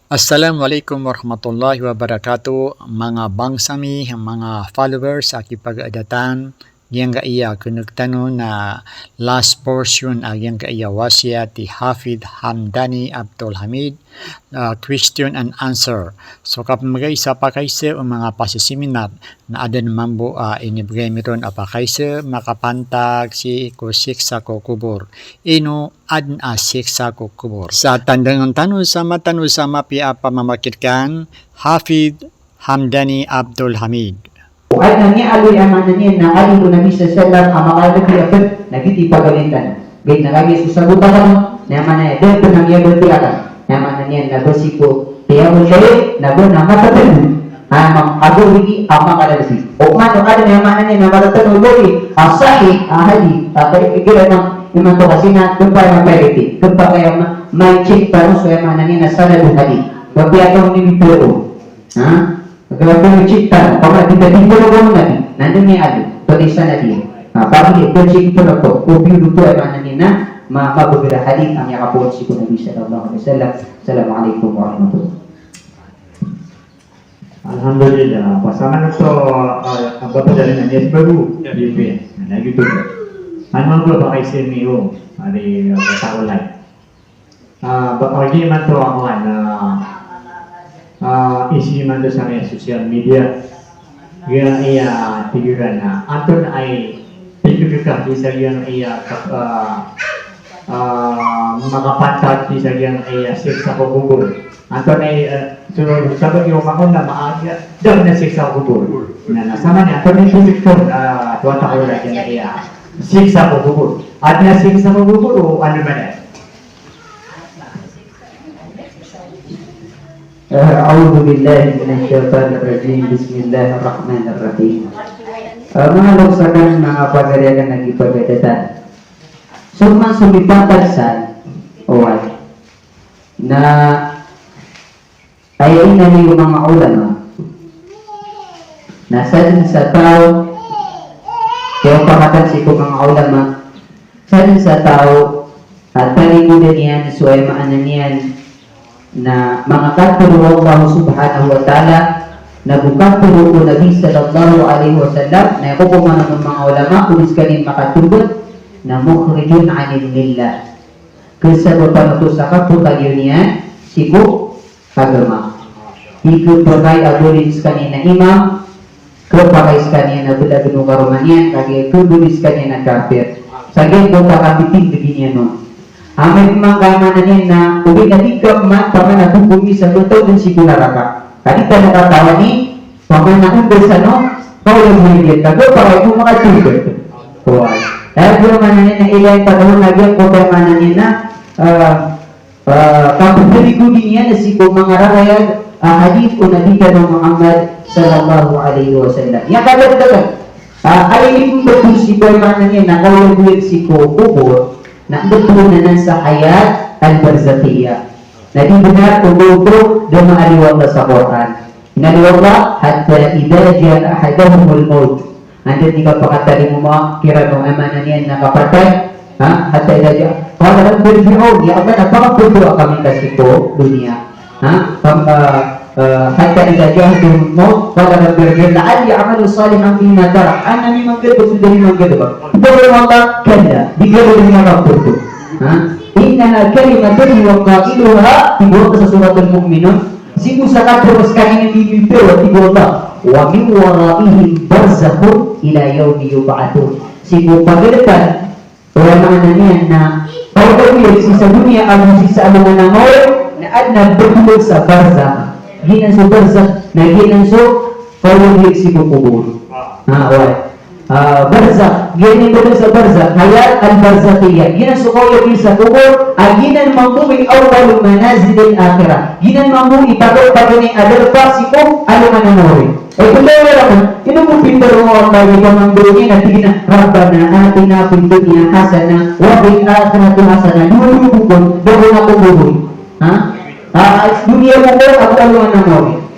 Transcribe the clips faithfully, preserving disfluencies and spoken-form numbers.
Assalamu alaikum warahmatullahi wabarakatuh. Manga bangsa mi, manga followers a kipagadatan, giyangkaya a kenoktano na last portion a giyangkaya a wasiyat i Hafidh Hamdani Abdul Hamid, ah, question and answer. So kapemegay sa pakaiza o manga pasiseminar na aden mambo a inibegay mi ron a pakaiza makapantag sii ko siksa ko kobor. Ino aden a siksa ko kobor? Sa tandangen tano sa matano sa mapiya a pamamakid kan Hafidh Hamdani Abdul Hamid. O aden a miyaaloy a maana niyan na aloy o Nabi sallallahu alaihi wasallam a makaadn a pd na giyoto i pagaloyn tano. Giyoto na kagiya so sabotan tano na maana niyan da pn a miyabatiya ka na maana niyan na ba sii ko qiyamul layl na ba na matatago a ma-, ago rigi a makaadn a pd. O mano aden a maana niyan na matatago a sahih a hadith, a pwede igira na imanto ka sii na kempa na pwede ti kempa kaya ma-, ma-check tano so aya maana niyan na sanad o hadith. Ba piya tano ini piro. Ha? Ago pn i check tano, opama di tano di pn a Nabi, na anda miyaaloy, tonaa i sanad iyan. Ha, pagi di pn i check tano ko, o piyoloto a maana niyan na ma-, mabagr a hadith a miyakapoon sii ko Nabi sallallahu alaihi wasallam. Assalamu alaikum warahmatullah. Alhamdulillah. Pasangan oto, ah, apa tadi namanya, baru. Ya. Di P N. Nah, gitu. Ano ang ba pakaiza niyo? Ari, ah, bata ko lang. Ah, ba, lagid imanto a kowan, ah, ah, issue imanto sa manga social media. Giyangkaya tig iran na antonaa i pipikir ka sii sa giyangkaya, ah, ah, makapantag sii sa giyangkaya siksa ko kobor. Antonaa i, eh, so, sabagi o manga ulama a, ah, da a siksa ko kobor. Na, na samani antonaa i pipikir, ah, so wata ko lagid iyan a siksa ko kobor. Aden a siksa ko kobor o andamanaya. Eh, a'udhu billahi minash shaitanir rajim. Bismillahir rahmanir rahim. Eh, manga loks akn, manga pagari akn a kipagadatan. So man so mipantag san, oway. Na aya inaloy o manga ulama na sadn sa taw, kiyapakatan sii ko manga ulama, sadn sa taw a tarigodan iyan so aya maana niyan na manga katharo o Allah subhanahu wa ta'ala, na go katharo o Nabi sallallahu alaihi wasallam, na aya kokomanan o manga ulama, o di skaniyan makatondog, na mukhrijun anil millah. Kasabapan oto sa kapotaliyo niyan sii ko agama. Di khapakay a ba di skaniyan na imam, khapakay skaniyan na blag o karoma niyan, kagiya khaba di skaniyan na kafir. Sa giyangkoto a kapitindg iyan on. Amay ka maana niyan na, ogaid na di ka man, paman a bobomi sa btawdn sii ko naraka. Ka di tano katawan i, paman a onda san o kaolagoy iyan, ka khapakay ko makatindg. Oway. Aya maana niyan na ilaya tano na giyangkoto a maana niyan na, ah, Ah, kappharigodan iyan sii ko manga rarayag a hadith o Nabi tano Muhammad sallallahu alaihi wasallam. Aya kadakdakl, ah, aya inipmbtho sii ko maana niyan na kaolagoyag sii ko kobor, na mbthoon anan sa hayat al-barzakhiyah. Na di bnar o ba oto da maaloy o Allah sa Qur'an. Inaloy o Allah, "Hatta idha jaa ahadahumul mawt." Anda di kapakatalingoma kiran o aya maana niyan na kapatay, ha? Hatta idha jaa, qala rabbi irji'un, ya Allah, na pakapadalm kami ka sii ko doniya. Ha? Pam-, ah, ah, hatta idha jaa ahadahumul mawt, qala rabbi irji'un la'alli a'malu salihan fima tarak. Ana mimanggalbk, so da mimanggalbk. Tig o Allah, kalla, di ka da miyakapadalm. Ha? Innaha kalimatun huwa qailuha, tig o Allah sa Suratul Mu'minun, sii ko sakataw skaniyan na di mipiro, tig o Allah, wa min waraihim barzakhun ila yawmi yub'athun. Sii ko pagalbk, o aya maana niyan na kaolagoyag sii sa doniya ago sii sa alongan a mawri, na adn a btad sa barzakh. Giyanan so barzakh, na giyanan so kaolagoyag sii ko kobor. Ha, oway. Ah, barzakh, giyanan i btad sa barzakh, hayat al-barzakhiyah. Giyanan so kaolagoyag sa kobor, a giyanan mambo i awwalu manazilil akhirah. Giyanan mambo i pagari, pagari a darpa sii ko alongan a mawri. Eh, kung tayo naman, ino mo pinta mo ang bagay ka mang dunya na tig iyan na, "Rabbana atina fid dunya hasanah, wa fil akhirati hasanah." Duwa, duwa bokon, duwa na ko bokon. Ha? Ah, doniya bokon, ago alongan a mawri.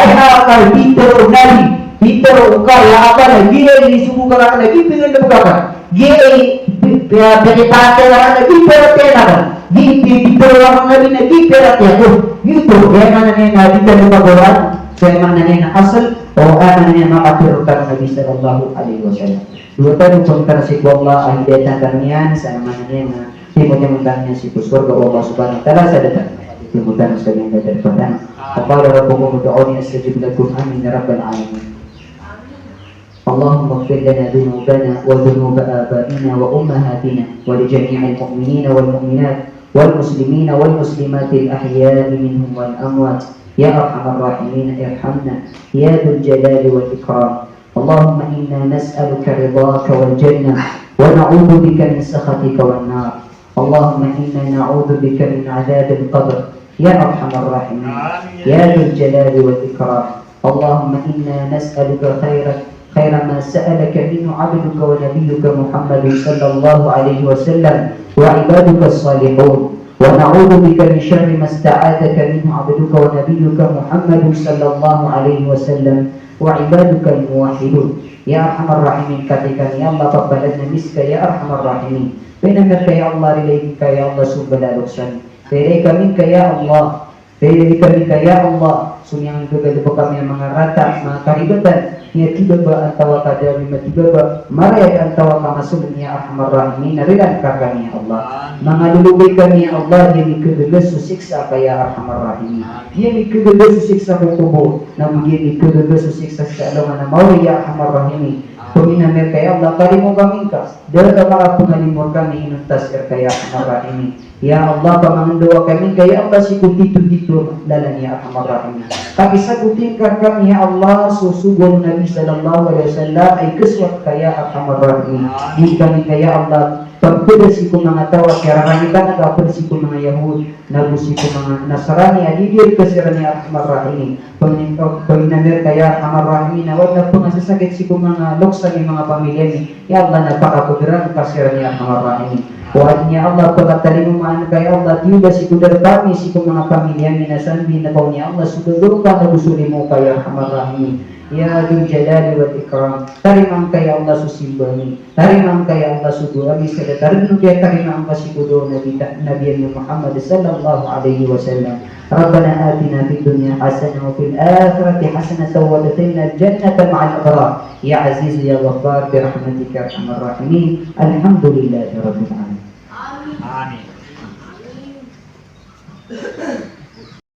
Aya ka pitharo o Nabi, pitharo o Allah, ya Allah, na giya inisogo ka rakn na giya pinggalbk akn, giya i-, pi-, pi-, pitharo ka rakn na giya piratiyaya akn, giya pi-, pitharo o Nabi na giya piratiyaya ko. Giyoto, aya maana niyan na di tano pagawaan, so aya maana niyan na asl, o aya maana niyan na makatharo o Nabi sallallahu alaihi wasallam. Dowa tano pn tano sii ko Allah a hidayatan tano niyan, sa aya maana niyan na timotimo tano niyan sii ko sorga o Allah subhanahu wa ta'ala, sa da tano timotimo tano sa giya darpa tano. Wa qala rabbukum ud'uni astajib lakum. Amin ya rabbal alamin. اللهم اغفر لنا ذنوبنا وذنوب آبائنا وأمهاتنا ولجميع المؤمنين والمؤمنات والمسلمين والمسلمات الأحياء منهم والأموات يا أرحم الراحمين ارحمنا يا ذا الجلال والإكرام. اللهم إنا نسألك رضاك والجنة ونعوذ بك من سخطك والنار. اللهم إنا نعوذ بك من عذاب القبر يا أرحم الراحمين يا ذا الجلال والإكرام. اللهم إنا نسألك خير، خير ما سألك منه عبدك ونبيك محمد صلى الله عليه وسلم وعبادك الصالحون، ونعوذ بك من شر ما استعاذك منه عبدك ونبيك محمد صلى الله عليه وسلم وعبادك الموحدون. Ya Arhamar Rahimin, katii kami ya Allah, papaladn ami ska ya Arhamar Rahimin. Pinamer ka ya Allah, rilai ka ya Allah so bala a lokes ami. Rilai kami ka ya Allah. Rilai kami ka ya Allah so miyanggagalbk ami a manga rata, manga karibatan, miyatibaba antawaa ka da ami matibaba, marayag antawaa ka masoln ya Arhamar Rahimin, rilaan ka rkami ya Allah. Manga lolobay kami ya Allah, di ami kagaga so siksa ka ya Arhamar Rahimin. Di ami kagaga so siksa ko kobor, nago di ami kagaga so siksa sa alongan a maori ya Arhamar Rahimin. Pangnin ami rka ya Allah, kalimo kami ngka, da ka makapangalimo rkami inonta sii rka ya Arhamar Rahimin. Ya Allah, pamangndao kami ngka ya Allah sii ko titho-titho a lalan ya Arhamar Rahimin. Kapisabotin ka rkami ya Allah so sogo o Nabi sallallahu alaihi wasallam a ikasowat ka ya Arhamar Rahimin. Di kami ngka ya Allah pagpda sii ko manga taw a kiyararangitan ka, pd sii ko manga Yahud, nago sii ko manga Nasrani a di di rka siran ya Arhamar Rahimin. Pangnin, pangnin ami rka ya Arhamar Rahimin, na o adn a pangasasakit sii ko manga lokes ami, manga pamilya mi, ya Allah, na pakapagran ka siran ya Arhamar Rahimin. O adn ya Allah a pakatalimomaan ka ya Allah, tiyoba sii ko darpa mi, sii ko manga pamilya mi, na sambi na pawn ya Allah so gagaw ka nago so limo ka ya Arhamar Rahimin. Ya Dhul Jalali wal Ikram, tarimaan ka ya Allah so simba mi. Tarimaan ka ya Allah so doa mi, sa da tarimaan ka, tarimaan ka sii ko doa o Nabi ta-, Nabi ami Muhammad sallallahu alaihi wasallam. Rabbana atina fid dunya hasanah wa fil akhirati hasanah wa adkhilnal jannata ma'al abrar. Ya Aziz ya Ghaffar bi rahmatika ya arhamar rahimin. Alhamdulillahi rabbil alamin.